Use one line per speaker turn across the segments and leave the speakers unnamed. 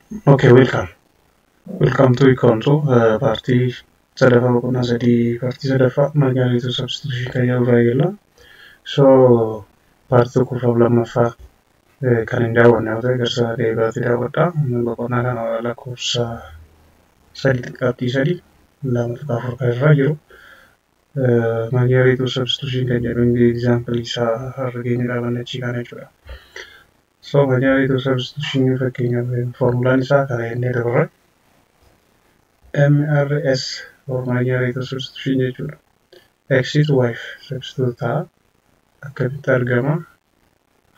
Okay, welcome. Welcome to Ikonso, partii sadaffaa boqonnaa sadii partii sadaffaa marginal rate of substitution kan jedhu irraa eegalla. So, partii tokkoffaa fi lammaffaa kan hin daawwanne yoo ta'e garsa deebi'aatti daawwadha. Boqonnaa kana lakkoofsa 3.3 2.4 kan irra jiru. Marginal rate of substitution kan jedhu example isaa har'a geenye dhaabanne achii kana jechuudha. So, marginal rate of substitution fakkeenyaaf formulaan isaa kana jennee dabarre. MRS or marginal rate of substitution jechuudha. X to Y substitute ta'a. Akkamitti argama?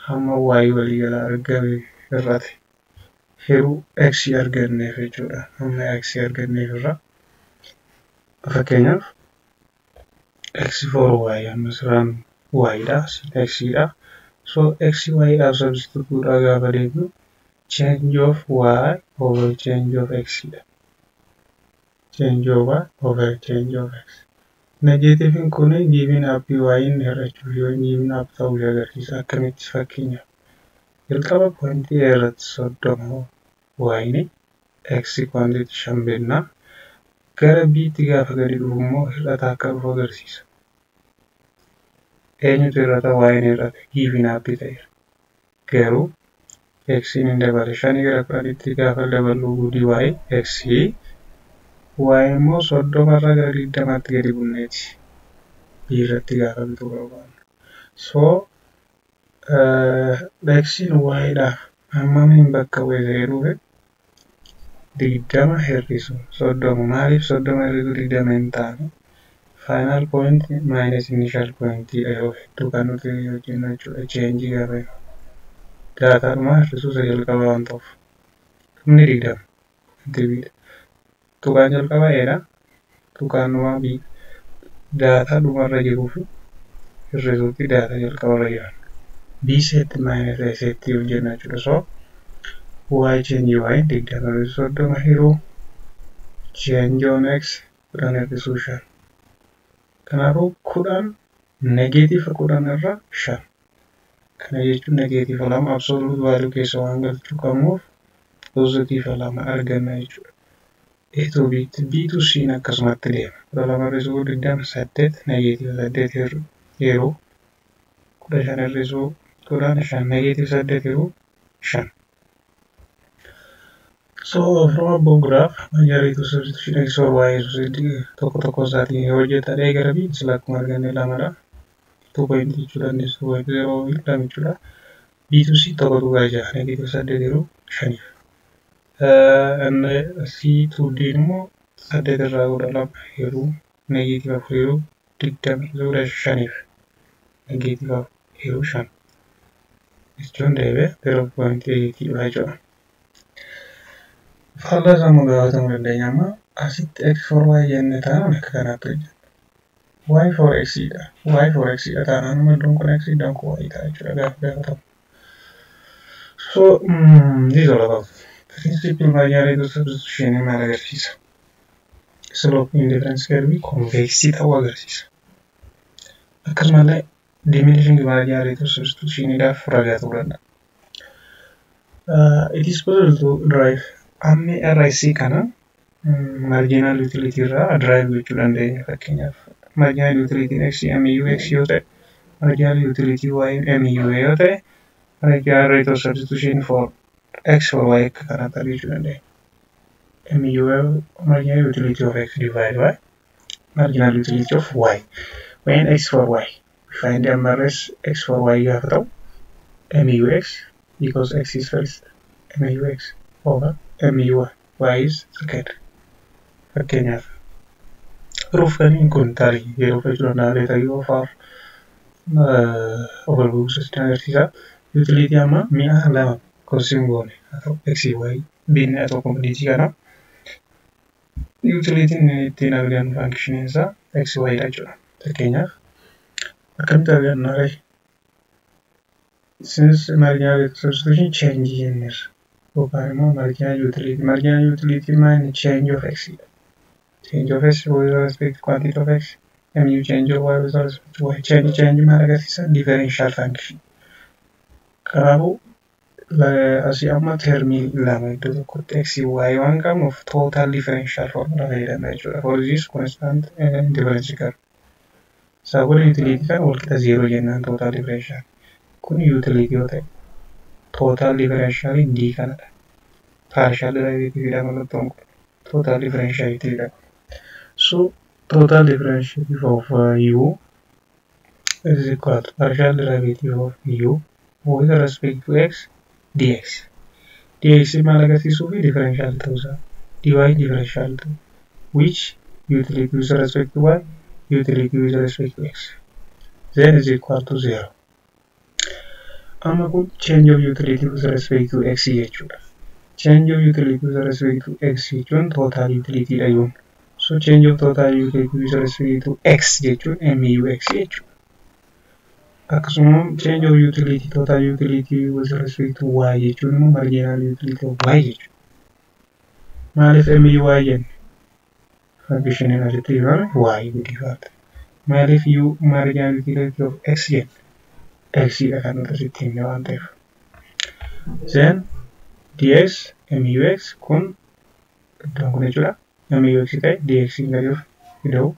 Hamma Y waliigala argame irratti hiruu X arganneef jechuudha. Hamma X arganneef irra. Fakkeenyaaf X for Y amma siraan Y dha. X dha. So X Y dhaaf substitute godhaa gaafa deemnu change of Y over change of X dha. Change of Y over change of X. Negatiiviin kun giving up Y inni hir'achuu yoo giving up ta'uu agarsiisa. Akkamitti fakkeenyaaf jalqaba pointii A irratti 30 Y X quantity 5 bennaa gara B'tti gaafa gadi dhufu immoo hir'ataa akka dhufu agarsiisa. Eenyutu hir'ata? Y ni hir'ate. Giving up ta'eera. Garuu X ni dabale. 5 gara 10tti gaafa daballu gudii Y X Y immoo 30 irraa gara 20tti gadi bunneeti. B irratti gaafa bituu barbaannu. So X'n Y dhaaf hammamiin bakka bu'e jedhuuf 20 hir'isu 30. Maaliif 30 hir'isu 20 hin taane? Final point minus initial point yeroo hedduu kan nuti hojjennu jechuudha. Change gaafa jennu. Daataadhuma hir'isuu isa jalqabaa waan ta'uuf. Dhumni 20. Deebiidha. Tuqaan jalqabaa A dha. Tuqaan dhumaa B. Daataa dhumarra jiruu fi hir'isuutti daataa jalqabarra jiran. B set minus A set hojjenna jechuudha. So Y change Y 20 hir'isuu 30 hiruu change on X 10 hir'isuu 5. Kanaafuu 10 negative 10 irra 5. Kana jechuun negative 2 absolute value keessa waan galchuu qabnuuf positive 2 arganna jechuudha. A to B, B to C akkasumatti deema. 12 hir'isuu 20 8 negative 8 yeroo 15 hir'isuu 10 5 negative 8 yeroo 5. So from above graph marginal rate of substitution X or Y tokko tokko isaatiin yoo hojjetan A gara B sila akkuma arganne lamadha. 2 point jechuu dandeessu 2.0 lama jechuudha. B to C 1.6 negative 8 yeroo 5. C to D immoo 8 irraa 12 yeroo negative 4 yeroo 20 hir'isuu 5 negative 4 yeroo 5 jechuun deebi'ee 0.8 dha jechuudha. Faallaa isaa immoo gaafatamuu dandeenya amma asitti X for Y jenne taanaan akka kanaatti hojjenna. Y for X dha. Y for X dha taanaan immoo iddoon kun X iddoon kun Y ta'a jechuudha gaafa gaafatamu. So this is all about principle marginal rate of substitution maal agarsiisa? Slope indifference curve convex ta'uu agarsiisa. Akkasumallee diminishing marginal rate of substitution dhaaf ragaa ta'uu danda'a. It is possible to derive MRS kana marginal utility irraa derive gochuu dandeenya. Fakkeenyaaf marginal utility X MU X yoo ta'e marginal utility Y MU yoo ta'e marginal rate of substitution for X for Y akka kanaatti argachuu dandeenya. MU marginal utility of X divided by marginal utility of Y. When X for Y, we find MRS X for Y gaafa ta'u MUX because X is first, MUX over MUY, Y is second. Fakkeenyaaf proof kaniin kun tarii yeroo fudhachuu danda'a later yoo far overview sitti agarsiisa. Utility amma mi'a lama consume goone haa ta'u X Y binne haa ta'u commodity kana utility ittiin argannu function isaa X Y dha jechuudha. Fakkeenyaaf akkamitti arganna ree? Since marginal rate of substitution change jenneerra yookaan immoo marginal utility marginal utility maal change of X dha. Change of X with respect to quantity of X MU change of Y with respect to Y change change maal agarsiisa differential function. Kanaafuu Asii amma termii lama iddoo tokkotti x y waan qabnuuf total differential formula fayyadamna jechuudha. For this constant difference curve. Isaa booda utility kan walqixa 0 jennaan total differential. Kun utility yoo ta'e total differential d kanadha. Partial derivative dha mallattoon kun. Total differential dha. So total differential of u is equal to partial derivative of u with respect to x dx. Dx maal agarsiisuu fi differential ta'uusaa. Dy differential ta'u. Which utility with respect to y, utility with respect to x. Then is equal to 0. Amma kun change of utility with respect to x jechuudha. Change of utility with respect to x jechuun total utility dha yoon. So change of total utility with respect to x jechuun mux jechuudha. Akkasuma change of utility total utility with respect to y jechuun immoo marginal utility of y jechuudha. Maaliif muy jenne? Functioniin asitti ibsame y guddifaata. Maaliif u marginal utility of x jenne? X dha kan nuti asitti himne waan ta'eef. Then dx mux kun iddoon kun jechuudha. Mux ta'e dx gadi dhufu ida'u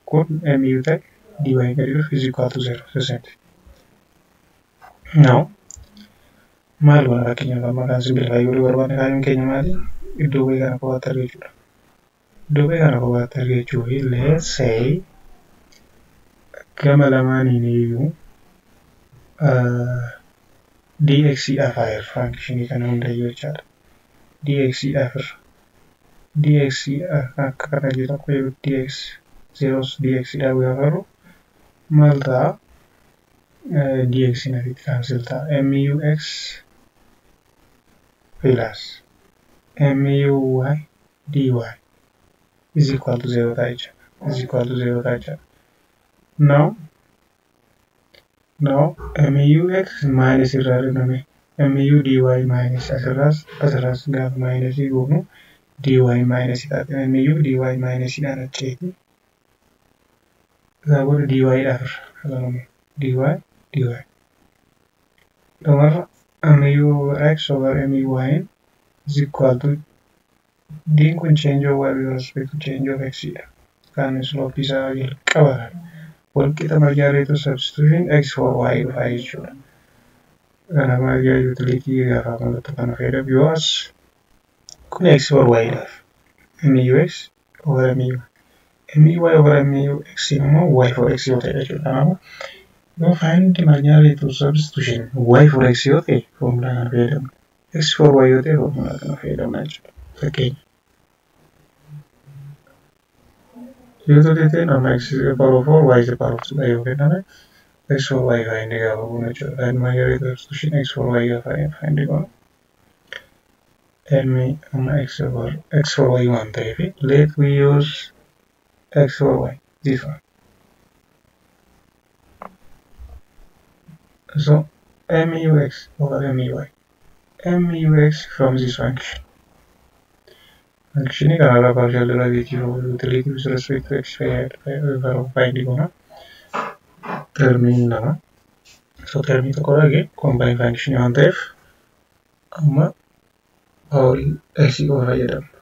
kun mu ta'e dy gadi dhufu is equal to 0%. Now maal goona fakkeenyaaf amma kan simplify godhuu barbaanne kaayyoon keenya maali? Iddoo bu'ee kana kophaatti argachuudha. Iddoo bu'ee kana kophaatti argachuu fi let's say gama lamaaniin iyyuu dx dhaaf haa functionii kana hundayyuu jechaadha. Dx dhaaf irra dx akka kana jiru tokko yeroo dx zeros dx dhaaf gaafa jiru maal ta'a? Dx asitti cancel ta'a. Mux plus muy dy is equal to 0 ta'a jechuudha. Is equal to 0 ta'a jechuudha. Now mux minus irraa dhufame mu dy minus asirraas gaafa minusii goonu dy minus taate mu dy minus dhaan acheeti. Isaa booda dy dhaaf irra dy dy. Dhumarra mux over muy is equal to d kun change of y with respect to change of x dha. Kan slope isaa jalqaba kana. Walqixa marginal rate of substitution x for y dhufa jechuudha. Kana marginal utility gaafa mallattoo kana fayyadamu yoo as kun x for y dhaaf mux over muy muy over mux immoo y for x yoo ta'e jechuudha. Kanaafuu yoo find marginal rate of substitution y for x yoo ta'e formulaa kana fayyadamna. X for y yoo ta'e formulaa kana fayyadamna jechuudha. Fakkeenya. Utility amma x is the power of 4, y is the power of 2 yoo kenname x for y find gaafa goonu jechuudha. Find marginal rate of substitution x for y gaafa find goonu m amma x over x for y waan ta'eef let we use x for y this one. So mux over muy mux from this function. Function kanarraa partial derivative of utility with respect to x find goona. Termiin lama. So termii tokko dhage combine function waan ta'eef amma powerii x qofa fayyadamna.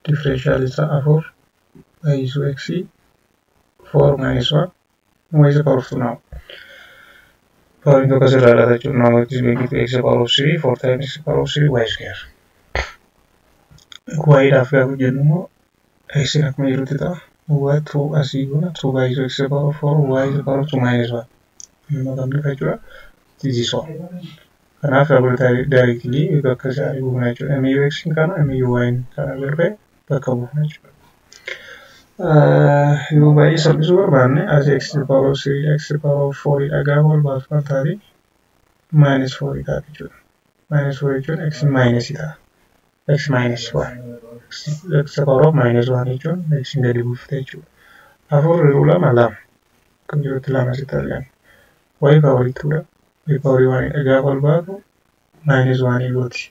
Differential isaa 4 baay'isuu x 4 minus 1 y is the power of 2 now. Poweriin tokko asirraa dha jechuudha. Now it is going to x the power of 3 4 times x the power of 3 y square. Y dhaaf gaafa jennu immoo x akkuma jirutti ta'a. Y 2 asii goona 2 baay'isuu x the power of 4 y is the power of 2 minus 1. Amma kan dhufa jechuudha. This is all. Kanaaf directly bakka isaa buufna jechuudha. Mux kana muy kana darbee bakka buufna jechuudha. Yoo baay'ee salphisuu barbaanne as x the power of 3 x the power of 4 dha gaafa wal baasu kan taate minus 4 taate jechuudha. Minus 4 jechuun x minus ta'a. X minus 1. X the power of minus 1 jechuun x gadi buufte jechuudha. 4 hir'uu 2 2. Kan jirutti 2 asitti arganna. Y power 2 dha. Y power 1 dha gaafa wal baatu minus 1 gooti.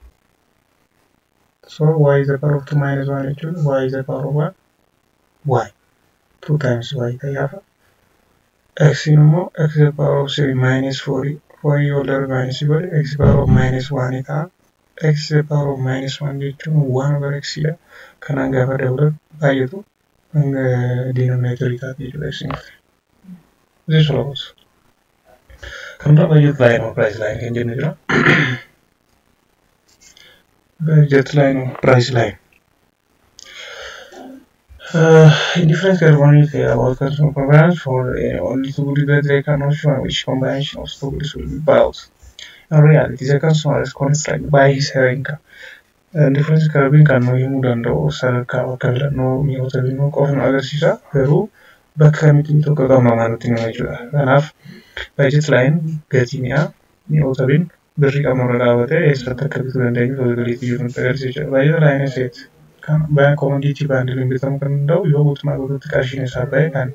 So y is the power of 2 minus 1 jechuun y is the power of 1 y. 2 times y ta'e gaafa x immoo x the power of 3 minus 4 4 yoo darbe minus godhe x power of minus 1 ta'a. X power of minus 1 jechuun 1 over x dha. Kanaan gaafa dabalu baay'atu denominator taati jechuudha x. This follows. Kan biraa budget line or price line kan jennu jira. Budget line or price line. Indifference curve only care about consumer preference for only two goods that they cannot show which combination of two goods will be bought. In reality, the consumer is constrained by his her income. Indifference curve kan nu himuu danda'u sadarkaa bakka filannoo mi'oota binuu qofa nu agarsiisa. Garuu bakka kamitti bituu akka qabnu hamaa nutti hima jechuudha. Kanaaf budget line gatii mi'aa mi'oota binu birrii qabnu irra dhaabatee eessatti akka bituu dandeenyu possibility jiru nutti agarsiisa jechuudha. Budget line set kan commodity bundle bitamuu kan danda'u yoo guutumaa guutuutti qarshiin isaa ba'e kan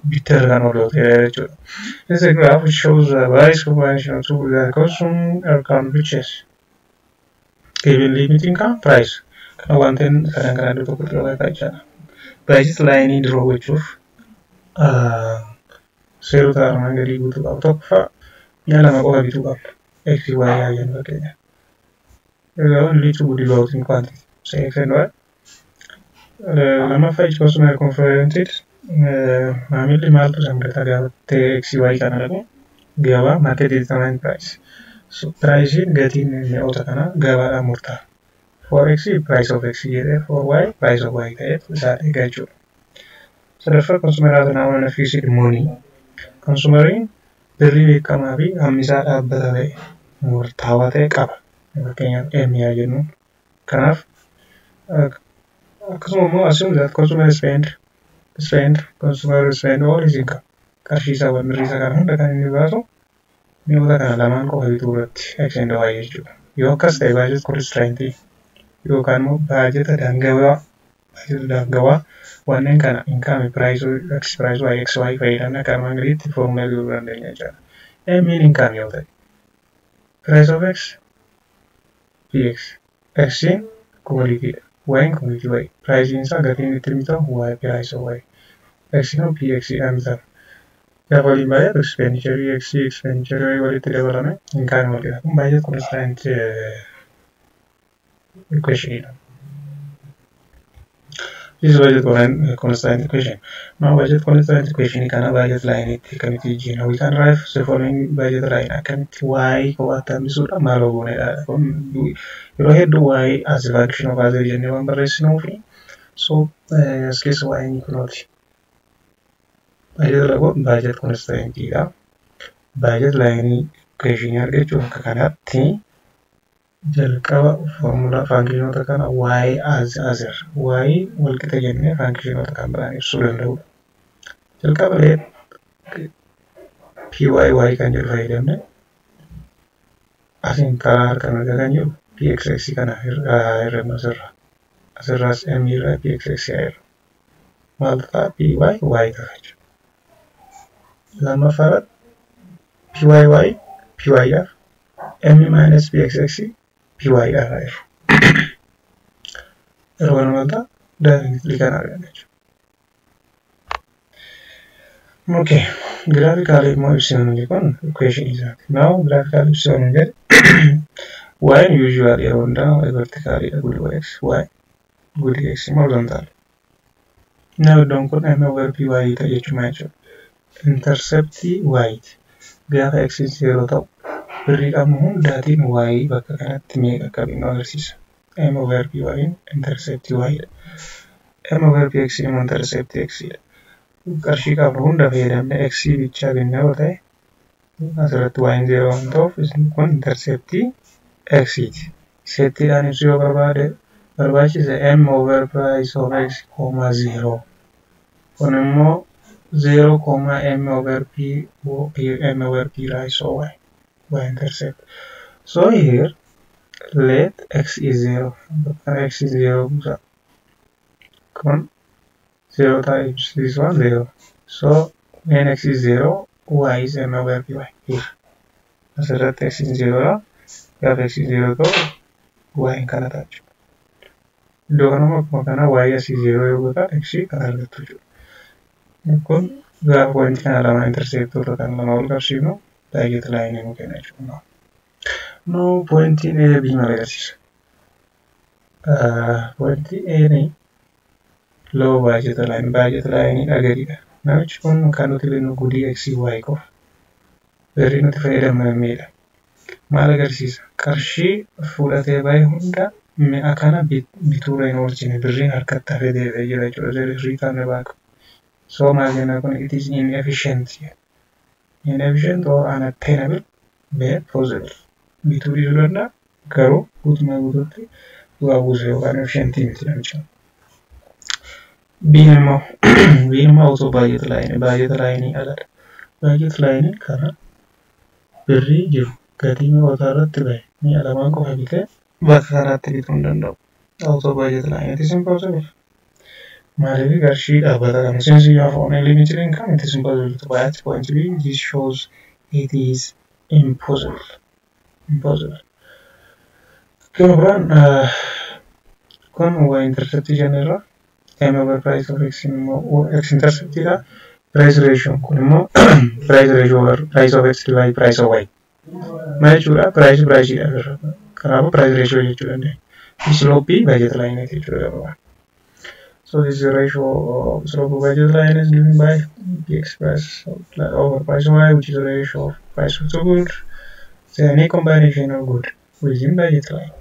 bittaa kan oolu ta'e jechuudha. This is a graph which shows the price combination of two that consumer can purchase. Given limit income price. Kana wanta sadan kana iddoo tokkotti qabataa jechaadha. Budget line draw gochuuf seerota armaan gadii guutuu qabu. Tokkoffaa, mi'a lama qofa bituu qabna. X, Y yaa jennu fakkeenya. Only two good about in quantity. Say X and Y. Lammaffaa, each customer confronted, maamilli maaltu isa mudata gaafa X, Y kana dhaqu? Gabaa, market determined price. So pricein, gatiin mi'oota kanaa gabaadhaan murtaa'a. For X, price of X jedhee, for Y, price of Y ta'eef isaa eega jechuudha. Sadaffaa, consumer has an amount fixed money. Consumeriin birrii beekamaa fi hammi isaa dhaabbata ta'e murtaawaa ta'e qaba. Fakkeenyaaf M yaa jennuun. Kanaaf akkasuma immoo assume that consumer spend all his income. Qarshii isaa, birrii isaa kana hunda kan inni baasu mi'oota kana lamaan qofa bituu irratti, X and Y jechuudha. Yoo akkas ta'e, budget constraint yookaan immoo baajeta daangawaa wanneen kana income, price X, price Y, X, Y fayyadamne akka armaan gadiitti formula guutuu dandeenya jechuudha. M income yoo ta'e, price of X PX, X commodity dha. Y commodity Y. Price isaa, gatiin itti bitamu Y, price of Y. X immoo PX dhaan bitama. Gaafa waliin baay'atu expenditure X, expenditure Y walitti dabalame income wal qixa. Kun budget constraint equation dha. This is budget constraint equation. Now budget constraint equation kana budget line itti akkamitti jijjiirna? We can write the following budget line. Akkamitti y kophaatti hambisuudha maal goonedha? Kun yeroo hedduu y as a function of other jennee waan barreessinuufi, so as keessa y ni kunooti. Budget lagoon budget constraint dha. Budget line equation argachuuf akka kanaatti jalqaba formula functionoota kana y as other, y walqixa jennee functionoota kan biraan ibsuu danda'udha. Jalqaba let py y kan jedhu fayyadamne asiin karaa harka mirgaa kan jiru pxx kana hir'ifna asirra. Asirraas m irraa pxx irra. Maal ta'a? Py y ta'a jechuudha. Lammaffaa irratti py y py dhaaf m minus pxx py dhaaf jiru. Yeroo kana maal ta'a? Directly kan arganna jechuudha. Okay, graphically immoo ibsinu kun equation isaati. Now graphically ibsinu jedhe, y usually yeroo hundaa vertically dha, gulli x, y gulli x immoo horizontal. Now iddoon kun m over py ta'a jechuudha jechuudha. Intercept y gaafa x 0 ta'u birrii qabnu hundaatiin y bakka kanatti meeqa akka binnu agarsiisa. M over py intercept y dha. M over px immoo intercept x dha. Qarshii qabnu hunda fayyadamne x bichaa binna yoo ta'e, asirratti y 0 waan ta'uuf kun interceptii x ti. Settiidhaan ibsuu yoo barbaade barbaachise, m over price of x comma 0. Kun immoo 0 comma m over p, p m over p price of y, y intercept. So here let x is 0. Bakka x is 0 buusa. Kun 0 times this one 0. So when x is 0, y is m over py here. Asirratti x is 0 dha. Gaafa x is 0 ta'u y kana ta'a jechuudha. Iddoo kanuma akkuma kana y asii 0 yoo gootan x kan argattu jechuudha. Kun gaafa wanti kana lama interceptoota kan lama wal qabsiifnu Budget line nu kenna jechuudha. No, pointiin A B maal agarsiisa? Pointii A ni low budget line, budget line dha gadiidha. Namichi kun kan nuti binnu goodii X Y qofa. Birrii nuti fayyadamnu miidha. Maal agarsiisa? Qarshii fudhatee bahe hunda mi'a kana bituurra hin oolchine, birriin harkatti hafee deebi'ee jira jechuudha. There is return back. So maal jenna kun? It is inefficient. Inefficient or unattainable but possible. Bituu dhiisuu danda'a, garuu guutumaa guutuutti bu'aa buuse yookaan efficientii miti namicha. Biin immoo out of budget line, budget line aladha. Budget line kana birrii jiru gatii mi'ootaa irratti bahe mi'a lamaan qofa bitee bakka kanaatti bituu hin danda'u. Out of budget line, it is impossible. Maaliif? Qarshii dhaabbata kana. Since you have only limited income, it is impossible to buy at point B. This shows it is impossible. Impossible. Gama biraan kun y intercept jenneerra. M over price of x immoo x intercept dha. Price ratio kun immoo price ratio over price of x divided price of y. Maal jechuudha? Price price dha irra. Kanaafuu price ratio jechuu dandeenya. Slope budget line jechuudha gama. So this is the ratio of slope of budget line is given by px price over price of y, which is the ratio of price of the good. So any combination of good within budget line.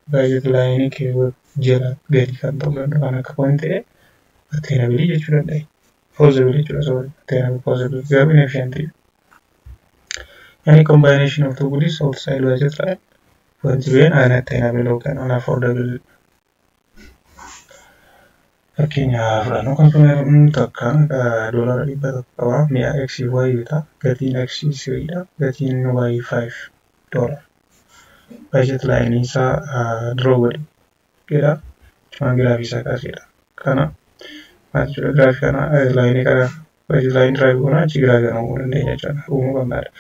Budget line keewwa jala gadi kan ta'uu danda'u kan akka point A attainable jechuu dandeenya. Possible jechuudha, sorry. Attainable, possible, garuu inefficient. Any combination of two goods outside budget line, point B unattainable yookaan unaffordable. Fakkeenyaaf fudhannu, consumer takka $100 qaba. Mi'a X Y bita. Gatiin X 3dha. Gatiin Y $5. Budget line isaa draw godhi jedha. Cuma giraafii isaa kaasedha. Kana maal jechuudha? Giraafii kana, line kana, budget line draw goona, achi giraafii kana uumuu dandeenya jechuudha. Uumuu qabnaadha.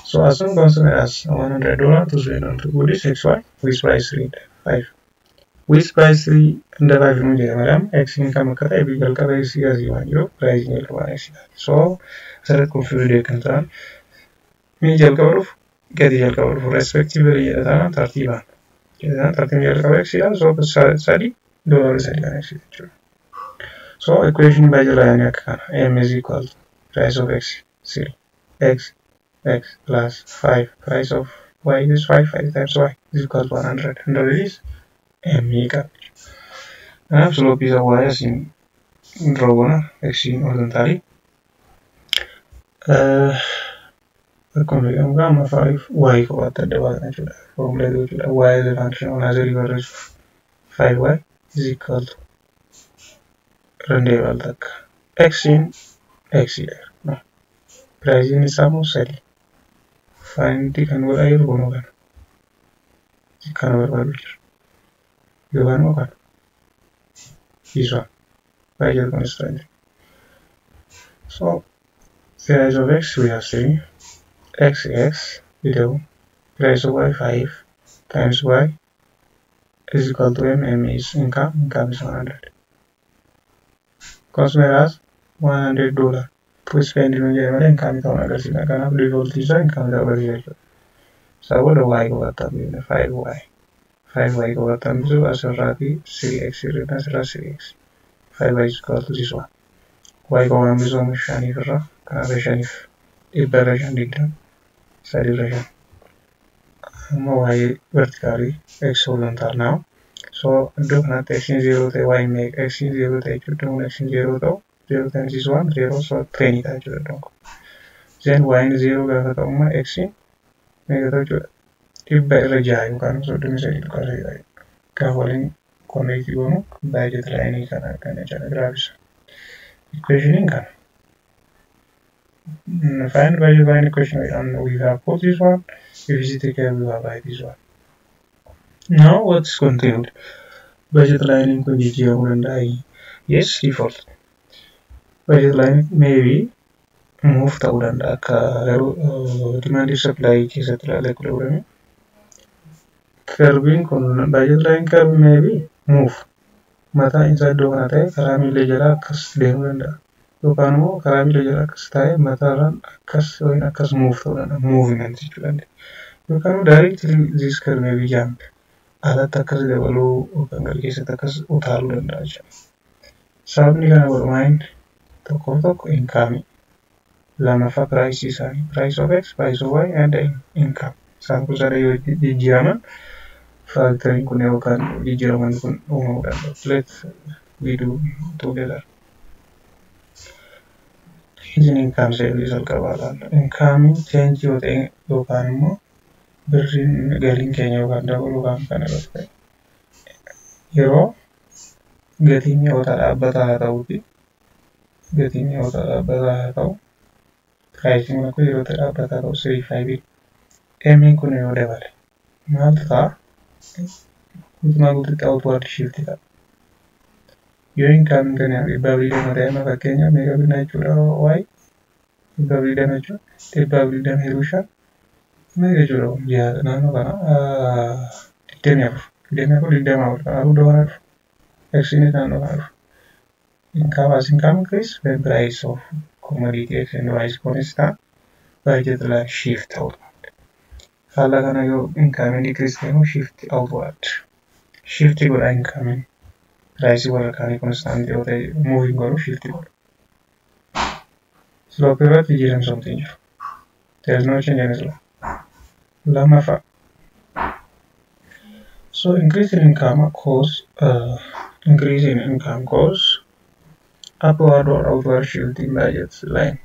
So as soon consumer has $100 to spend on two goodies X Y with price 3 5, with price 3 and 5 nu jedha madam. X income akka ta'e jalqaba X asii waan jiruuf price jalqaba X taate. So asirratti confused kan ta'an, mi'i jalqaba dhufu gadi jalqaba dhufu respectively jedha taanaan tartiibaan jedha, tartiibni jalqaba X dha. So $3, $3 kan X jechuudha. So equation budget line akka kana: M is equal to price of X 3 X X plus 5, price of Y is 5 5 times Y is equal to 100. 100 is M qaba. Kanaaf slope isa Y asiin draw goona, X horizontally. Akkuma beekamu gama 5 Y kophaatti adda baasna jechuudha. Formula jechuudha. Y is a function on as barreessu 5y is equal to rendeeval takka. X in X dha. Pricing isaa immoo 3. Find kan godhaa jiru kunoo kana. Kana barbaadu jira. Yookaan immoo kana. This one. Budget constraint. So price of x we have 3 x x below price of y 5 times y is equal to m. M is income, income is 100. Consumer has $100 to spend nu jedhe malee income ta'uu agarsiisa. Kanaaf default isaa income ta'uu agarsiisa jechuudha. Isaa booda y qofaatti hambifne, 5y, 5y qofaatti hambisu, asirraati 3x irra, asirraa 3x, 5y is equal to this one. Y qofa hambisuu shaniif irra, kanaaf shaniif dhibba irra shan 20, sadii irra shan. Amma y vertically, x horizontal now. So iddoo kanatti x 0 ta'e y meeqa? X 0 ta'e jechuudha. Kun x 0 ta'u 0 times this one 0, so 20 ta'a jechuudha iddoon kun. Then y 0 gaafa ta'u immoo x meeqa ta'u jechuudha? 600 yookaan 33.3 ta'a. Gaafa waliin connect goonu budget line kana arganna jechuudha giraafisa. Equationiin kana. Find budget line equation and we have put this one. If you take care, we have write this one. Now what's continued? Budget line kun jijjiiramuu danda'a? Yes, default. Budget line maybe move ta'uu danda'a, akka garuu demand supply keessatti ilaalee equilibrium. Curviin kun, budget line curve, maybe move. Mataan isaa iddoo kana ta'e karaa miila jalaa akkas deemuu danda'a. Yookaan immoo karaa miila jala akkas taa'ee mataarraan akkas yookiin akkas move ta'uu danda'a. Movement jechuu dandeenya. Yookaan immoo directly this curve may be jump. Alatti akkas dabaluu yookaan gara keessatti akkas utaaluu danda'a jechuudha. Sababni kana godhu maal tokkoof tokko income, lammaffaa price isaanii, price of x, price of y and income. Isaan kun sada yoo jijjiiraman factoriin kun yookaan jijjiiraman kun uumamuu danda'u. Let we do together. Change in income seerri jalqabaa ilaalla. Income change yoo ta'e yookaan immoo birriin galiin keenya yookaan dabaluu yookaan kan irratti ta'e yeroo gatiin mi'oota dhaabbataa haa ta'uuti, gatiin mi'oota dhaabbataa haa ta'u, priceiin kun yeroo ta'e dhaabbataa ta'u 35 M'n kun yoo dabale maaltu ta'a? Guutumaa guutuutti outward shift ta'a. Yoo income keenya 120 ta'e, amma fakkeenyaaf meeqa bitna jechuudha? Y 120 jechuudha. 120 hiruu 5 meeqa jechuudha? Ji'a naannoo kana 24, 24, 24. Kanaafuu iddoo kana dhufu. X'nis naannoo kana dhufu. Income, as income increase, when price of commodity X and Y is constant, budget line shift outward. Haala kana yoo income decrease ta'e immoo shift outward. Shift godha income. Price warra kaanii constant yoo ta'e moving godhu, shift godhu. Slope irratti jijjiiramsa hin jiru. There is no change in slope. Lammaffaa. So increase in income cause upward or outward shift in budget line.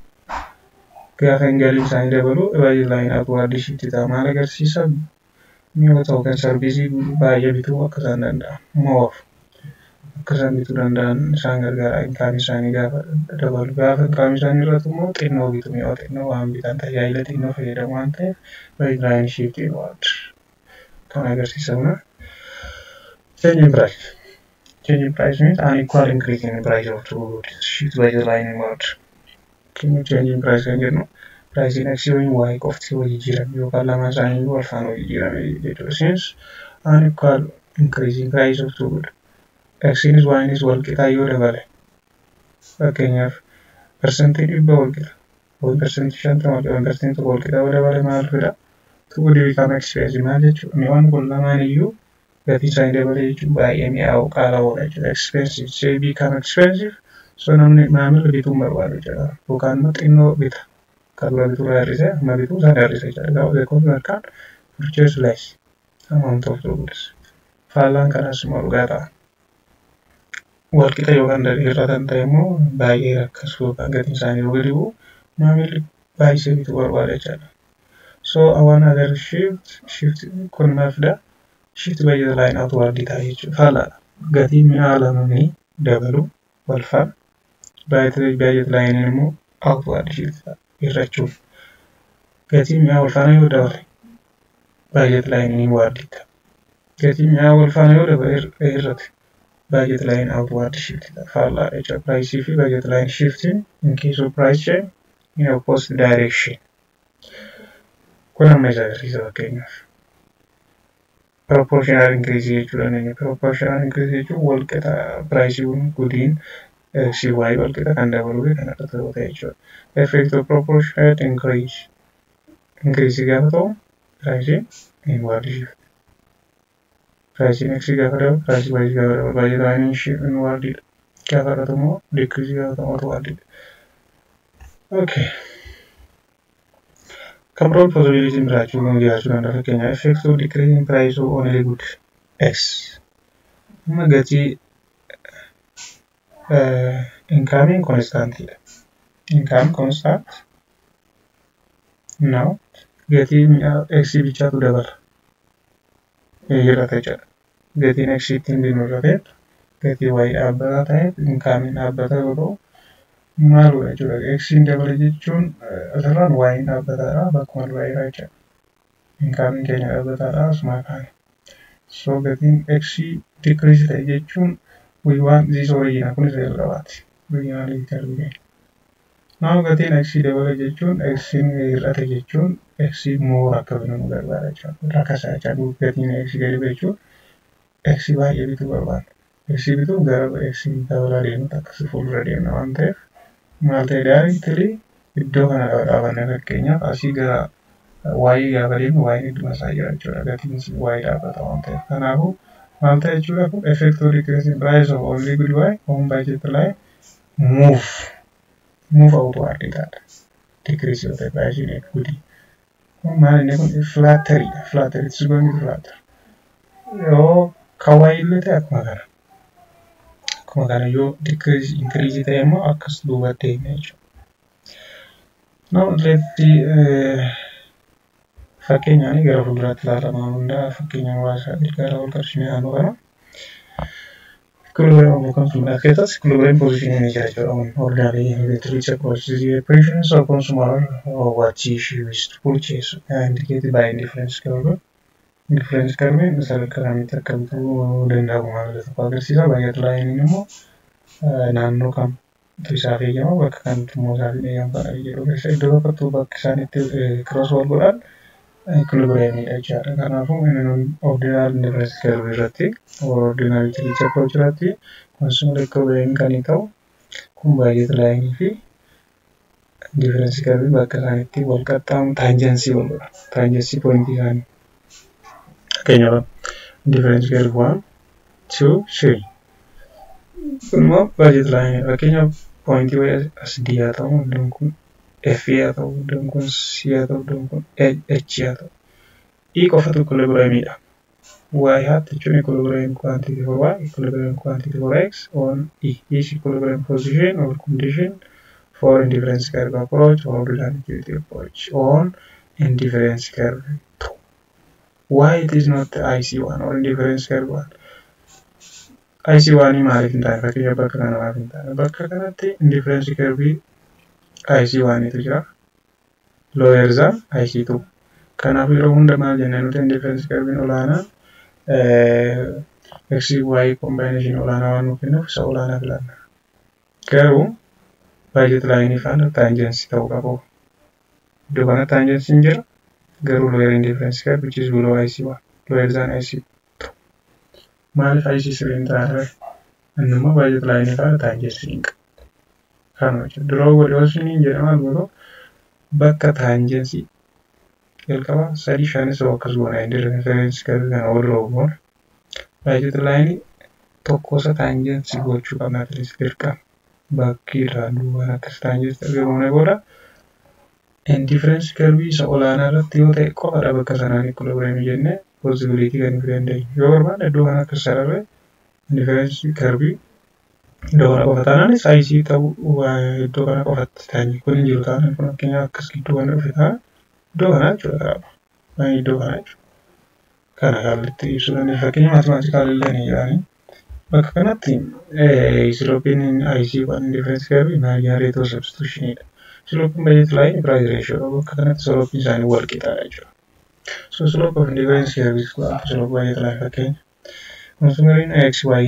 Gaafa galiin isaanii dabalu budget line upward shift ta'a. Maal agarsiisa? Mi'oota yookaan service baay'ee bituu akka isaan danda'an. More akka isaan bituu danda'an isaan gargaara income isaanii gaafa dabalu. Gaafa income isaanii irratti immoo xinnoo bitu, mi'oota xinnoo waan bitan, tajaajila xinnoo fayyadamu waan ta'eef budget line shift inward. Kan agarsiisa kuna. Change in price. Change in price means unequal increase in the price of two goods. Shift budget line inward. Change in price kan jennu priceiin x yookiin y qofti wal jijjiirame yookaan lamaan isaanii wal faana wal jijjiirame jechuudha. Since unequal increase in price of two goods. X'nis y'nis wal qixaa yoo dabale, fakkeenyaaf 100% wal qixa yookiin 50% wal qixa yookiin 1% wal qixa yoo dabale maal fida? Two goods become expensive. Maal jechuudha? Mi'oonni kun lamaan iyyuu gatiin isaanii dabale jechuun baay'ee mi'aawu, qaalawoodha jechuudha. Expensive. They become expensive. So namni maamilli bituu hin barbaadu jechuudha. Yookaan immoo xinnoo bita. Kan dura bituu irraa hir'isee amma bituu isaan hir'ise jechuudha. Gaafa the consumer can purchase less amount of the goods. Faallaan kanas immoo dhugaa ta'a. Walqixa yookaan hir'atan ta'e immoo baay'ee rakkasu yookaan gatiin isaanii yoo gadi bu'u maamilli baay'isee bituu barbaada jechuudha. So one other shift kun maal fida? Shift budget line outward ta'a jechuudha. Faalaadha. Gatiin mi'a lamanii dabalu wal faana. Budget line immoo outward shift ta'a hir'achuun. Gatiin mi'a wal faana yoo dabale budget line inward ta'a. Gatiin mi'a wal faana yoo dabale hir'ate budget line outward shift ta'a. Faalaadha jechuudha. Price fi budget line shifting in case of price change in opposite direction. Kun amma isa agarsiisa fakkeenyaaf. Proportional increase jechuu dandeenya. Proportional increase jechuun wal qixa priceiin goodiin x y wal qixa kan dabaluu fi kan hir'atu yoo ta'e jechuudha. Effect of proportionate increase. Increase gaafa ta'u priceiin inward shift. Priceiin x gaafa dabalu, price y gaafa dabalu budget line shift inward dha. Gaafa hir'atu immoo decrease gaafa ta'u outward dha. Okay. Kan biroon possibility jiraachuu jiraachuu danda'a, fakkeenyaaf effect of decreasing price of only good x. Amma gatii income constant dha. Income constant. Now gatii mi'a x bichaatu dabala. Hir'ata jechuudha. Gatiin x ittiin binnu irra gatii y dhaabbataa ta'e, income dhaabbataa yoo ta'u maal godha jechuudha? X'n dabale jechuun asirraan y'n dhaabbataadha, bakkuma duraa jira jechuudha. Income keenya dhaabbataadha asuma kaane. So gatiin x decrease ta'e jechuun we want this original, kunis jalqabaati. Original curve. Now gatiin x dabale jechuun x hir'ate jechuun x more akka binnu nu gargaara jechuudha. Rakasa jechuudha. Gatiin x gadi bu'e jechuun x baay'ee bituu barbaada. X bituun gara x dabalaa deemutti akkasii fuuldura deemna waan ta'eef Maal ta'e directly iddoo kana dhaabanne fakkeenyaaf asii gara Y gaafa deemu Y idduma isaa jira jechuudha. Gatiin Y dhaabbata waan ta'eef. Kanaafuu maal ta'e jechuudha kun effect of decreasing price of only good Y on budget line move outward ta'a. Decrease yoo ta'e price good. Kun maal inni kun flatteridha. Flatter, it's going to flatter. Yoo kan Y illee ta'e akkuma kana. Akkuma kana yoo decrease increase ta'e immoo akkas duubatti deemna jechuudha. Now let's see fakkeenyaan gara fuulduraatti ilaalamaa hundaa fakkeenya muraasa gara ol qabsiisnee naannoo kana. Equilibrium of consumer keessas equilibrium position ni jira jechuudha. Ordinary utility approach is the preference of consumer or what he is to purchase indicated by indifference curve. Indifference curve sadarkaa kamitti akka bituu danda'amu maal tokko agarsiisa. Budget line immoo naannoo kamtu isaaf eeyyama bakka kamtu immoo isaaf hin eeyyamama jedhu keessa iddoo tokkotti bakki isaan itti cross wal godhan equilibriumidha jechaadha. Kanaafuu inni ordinary indifference curve irratti ordinary utility approach irratti consumer equilibrium kan ta'u kun budget line fi indifference curve bakka isaan itti wal qaxxaamu tangency wal godha. Tangency point isaanii. Fakkeenyaaf indifference curve 1, 2, 3. Kun immoo budget line fakkeenyaaf pointii wayii as D haa ta'u iddoon kun F haa ta'u iddoon kun C haa ta'u iddoon kun H haa ta'u. E qofatu equilibriumidha. Y hat jechuun equilibrium quantity for Y, equilibrium quantity for X on E. Each equilibrium position or condition for indifference curve approach or ordinary utility approach on indifference curve 2. Why it is not IC1 or indifference curve 1? IC1 maaliif hin taane fakkeenyaaf bakka kana maaliif hin taane bakka kanatti indifference curve IC1 tu jira. Lower than IC2. Kanaaf yeroo hunda maal jennee nuti indifference curve olaanaa X Y combination olaanaa waan nuuf kennuuf isa olaanaa filanna. Garuu budget line faana tangency ta'uu qabu. Iddoo kana tangency jira garuu lower indifference curve which is below IC1 lower than IC2. Maaliif IC3 hin taane inni immoo budget line faana tangency hin qabu. Kanuma jechuudha. Draw godhe osoo hin jedhama godhu bakka tangency jalqaba sadii shanis akkas goona indifference curve kana ol draw goona. Budget line tokkosa tangency gochuu qabna at least dirqama. Bakki irraa duubaan akkas tangency argamuu booda indifference curve isa olaanaa irratti yoo ta'e qofadha bakka sanaan equilibrium jennee possibility kan fiduu dandeenyu. Yoo barbaanne iddoo kana akkas sararre indifference curve iddoo kana qofa taanaan IC ta'uu iddoo kana qofatti ta'anii kun hin jiru taanaan kun fakkeenyaaf akkas gidduu kana dhufe taanaan iddoo kana jechuudha qaba. Iddoo kana jechuudha. Kana kallattii ibsuu dandeenya. Fakkeenya mathematical illee ni jedhanii. Bakka kanatti slopeiin IC waan indifference curve marginal rate of substitutionidha. Slopeiin budget line price ratio bakka kanatti slopeiin isaanii wal qixaadha jechuudha. So slope of indifference curve is equal to slope budget line fakkeenya. Consumeriin X Y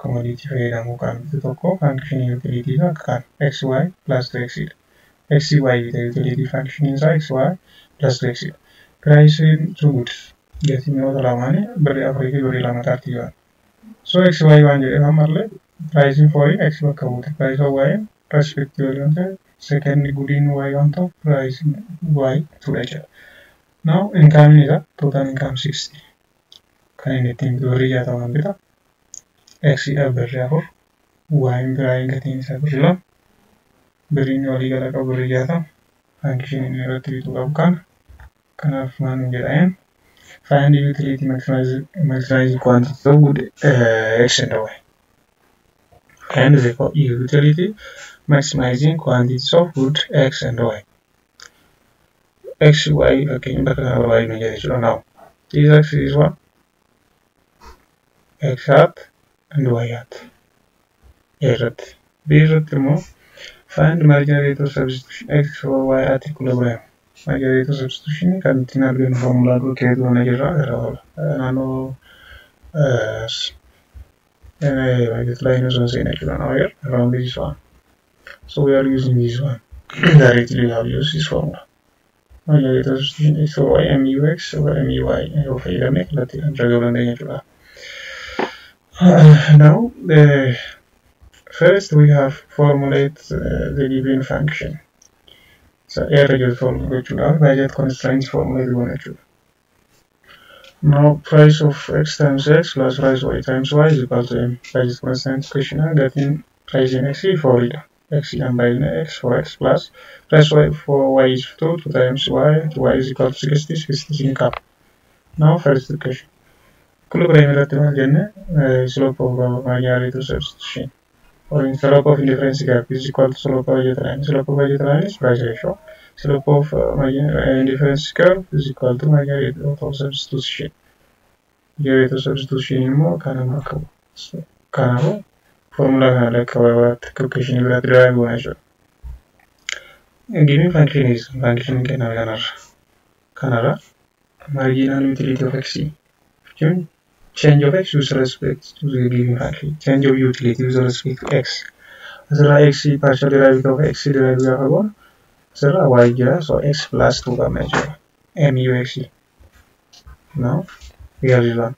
commodity fayyadamuu kan bitu tokko function utility isaa akka kan X Y plus 2x dha. X Y bita utility function isaa X Y plus 2x dha. Price two goods gatii mi'oota lamaanii birrii afurii fi birrii lama tartiibaan. So X Y waan jedheef ammallee pricing for X bakka buute price of Y respectively waan ta'eef second goodiin Y waan ta'uuf pricing Y tuudha jechuudha. Now income isaa total income 60 kan inni ittiin bitu birrii jaatamaan bita. X dhaaf birrii afur Y biraa gatiin isaa birrii lama birriin walii gala qabu birrii jaatama function inni irratti bituu qabu kana. Kanaaf maal nu jedha find utility maximize quantity of good X and Y. Find the utility maximizing quantities of good X and Y. X, Y fakkeenya bakka kana barbaadnu jedhe jechuudha. Now this x is one X hat and Y hat. A irratti. B irratti immoo find marginal rate of substitution X for Y at equilibrium. Marginal rate of substitution kan ittiin argannu formulaa dura keessa goona jirra irra oola. Naannoo budget line osoo hin seene jechuudha. Now here around this one. So we are using this one. Directly we have used this formula. Marginal rate of substitution X for Y MUX over MUY yoo fayyadamne kallattiidhaan bira gahuu dandeenya jechuudha. Now First we have formulate the given function. So irra jiru formulate gochuudhaaf budget constraints formulate goona jechuudha. Now price of x times x plus price y times y is equal to m. Budget constraint equation gatiin price in x 4 dha. X dhaan baay'ina x 4x plus price y for y is 2, 2 times y, 2y is equal to 60, 60 in cap. Now first equation. Equilibrium irratti maal jenne, slope of marginal rate of substitution or in slope of indifference gap is equal to slope of budget line. Slope of budget line is price ratio. Slope of marginal indifference curve is equal to marginal rate of substitution. Rate of substitution immoo kana bakka bu'a. Kanaafuu formula kana lakka biraatti equation biraatti derive goona jechuudha. Given function is function kenname kanarra. Kanarra marginal utility of x jechuun change of x with respect to the given function. Change of utility with respect to x. Asirraa x partial derivative of x derive gaafa goonu asirraa y jira, so x plus 2 qabna jechuudha. Mux. Now we have this one.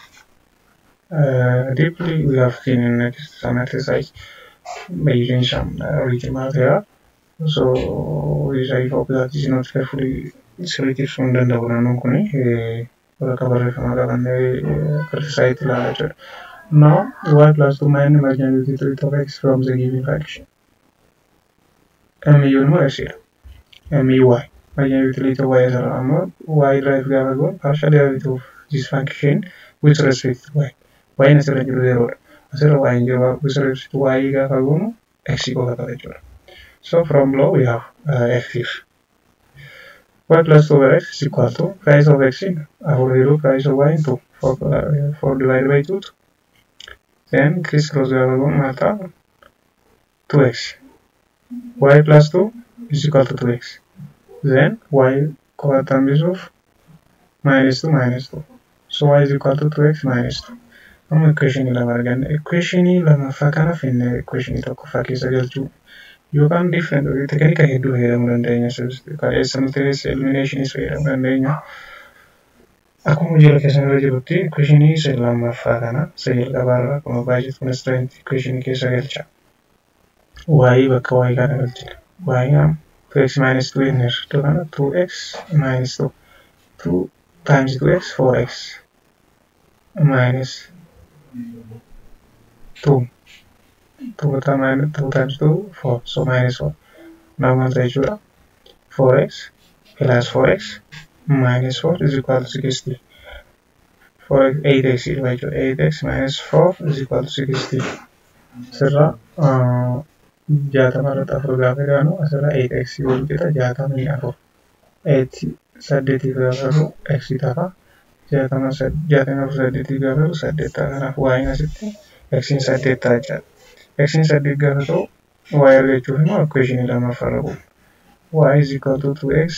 Deeply we have seen in next some exercise by using some written material. So this I hope that is not carefully sirriitti ibsuu hin danda'u naannoon kuni waraqaa barreeffamaa qabannee exercise ilaalaa jechuudha. Now y plus 2 minus marginal utility of x from the given function. MU immoo x dha. MUY marginal utility of y asirraa ammoo y derive gaafa goonu partial derivative of this function with respect to y. Y asirra jiru 0 dha. Asirra y hin jiru, with respect to y gaafa goonu x qofa ta'a jechuudha. So from below we have x here. Y plus 2 over x is equal to price of x in afur hiruu price of y in 2. 4, 4 divided by 2. Then crisscross gaafa goonu maal ta'a? 2x. Y plus 2 is equal to 2x. Then y qofaatti hambisuuf minus 2 minus 2. So y is equal to 2x minus 2. Amma equation lama arganne. Equation lamaffaa kana finne equation tokkoffaa keessa galchuu yookaan different tekinika hedduu fayyadamuu dandeenya. Simultaneous eliminationis fayyadamuu dandeenya. Akkuma jala keessan irra jirutti equation isa lammaffaa kana isa jalqabaarraa akkuma budget constraint equation keessa galcha. Y bakka y kana galchina. Y 2x minus 2 inni iddoo kana 2x minus 2. 2 times 2x 4x minus 2. 2 times 2 times 2 4, so minus 4. Now maal ta'a jechuudha? 4x plus 4x minus 4 is equal to 60. 4x 8x dhufa jechuudha. 8x minus 4 is equal to 60. Asirraa 60 irratti 4 gaafa ilaanu asirraa 8x wal qixa 64. 8 saddeetiif gaafa hirru x ta'a. 60 64 saddeetiif gaafa hirru 8 ta'a. Kanaaf y asitti x 8 ta'a jechaadha. X 8 gaafa ta'u y argachuuf immoo equation lammaffaa irra bu'u. Y is equal to 2x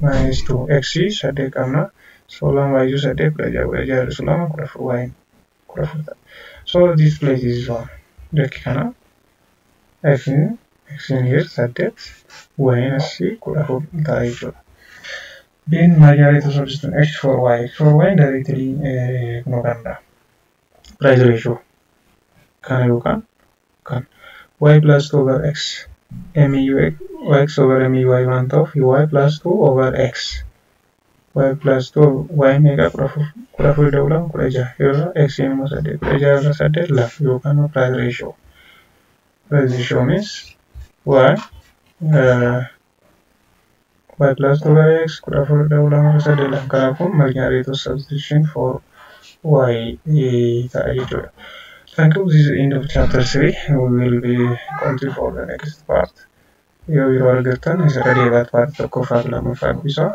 minus 2. X 8 qabna. So lama baay'isuu 8 16, 16 hir'isu 2 14, y 14 ta'a. So this place is one. Bakki kana x x here 8, y asii 14 ta'a jechuudha. Then marginal rate of substitution x for y. X for y directly kunoo kanadha. Price ratio kana yookaan kan y plus 2 over x mu x over muy waan ta'uuf y plus 2 over x, y plus 2, y meeqa? 14, 14 ida'uu 2 16 irra x immoo 8, 16 irra 8 2 yookaan price ratio. Price ratio means y plus 2 over x, 14 ida'uu 2 irra 8 2. Kanaafuu marginal rate of substitution for y ta'a jechuudha. Thank you. This is the end of chapter 3. We will be continue for the next part. Yoo yeroo argattan isa deebaat part tokkoffaa fi lammaffaa dubbisaa.